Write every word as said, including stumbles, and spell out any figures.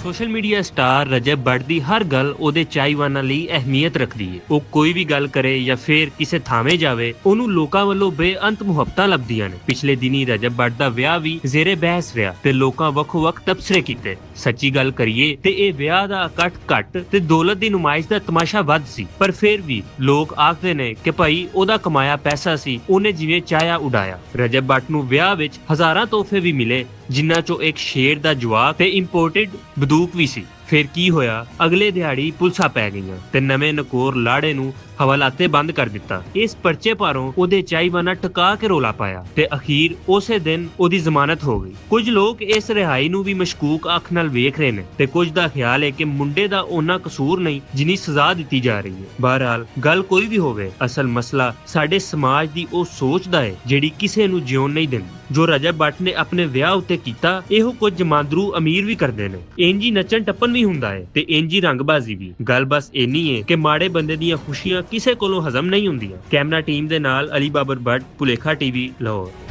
Social media star Rajab Butt دی ہر گل اوہدے چائیواناں لئی اہمیت رکھدی ہے۔ او کوئی وی گل کرے یا فیر کسے تھاویں جاوے، اوہنوں لوکاں ولوں بے انت محبتاں لبدیاں نے۔ پچھلے دنی رجب بٹ دا ویاہ وی زیر بحث رہیا تے لوکاں وکھو وکھ تبصرے کیتے۔ سچی گل کریے تے ایہہ ویاہ دا اکٹھ گھٹ تے دولت دی نمائش دا تماشا ودھ سی، پر فیر وی لوک آکھدے نے کہ پائی اوہدا کمایا پیسا سی، اوہنے جیویں چاہیا اڈایا۔ رجب بٹ نوں ویاہ وچ ہزاراں تحفے وی ملے، جنہاں چوں اک شیر دا جواب تے امپورٹڈ بدوک وی سی۔ فیر کی ہویا؟ اگلے دیہاڑی پلساں پے گئیاں تے نویں نکور لاڑے نوں حوالاتے بند کر دتا۔ اس پرچے پاروں اوہدے چائیوانا ٹکا کے رولا پایا تے اخیر اوسے دن اوہدی ضمانت ہو گئی۔ کچھ لوگ اس رہائی نوں وی مشکوک اکھ نال ویکھ رہے نیں تے کچھ دا خیال ہے کہ منڈے دا اوہنا قصور نہیں، جنی سزا دتی جا رہی ہے۔ بہرحال، گل کوئی وی ہووے، اصل مسئلہ ساڈے سماج دی او سوچ دا ہے جیہڑی کسے نوں جیون نہیں دیندی۔ جو رجب بٹ نے اپنے ویاہ اتے کیتا، ایہو کچھ جماندرو امیر وی کردے نے۔ اینجی نچن ٹپن وی ہوندا ہے تے اینجی رنگ بازی وی۔ گل بس اینی ہے کہ ماڑے بندے دیاں خوشیاں کسے کولوں ہضم نہیں ہوندیاں۔ کیمرا ٹیم دے نال علی بابر بٹ، پلیکھا ٹی وی، لاہور۔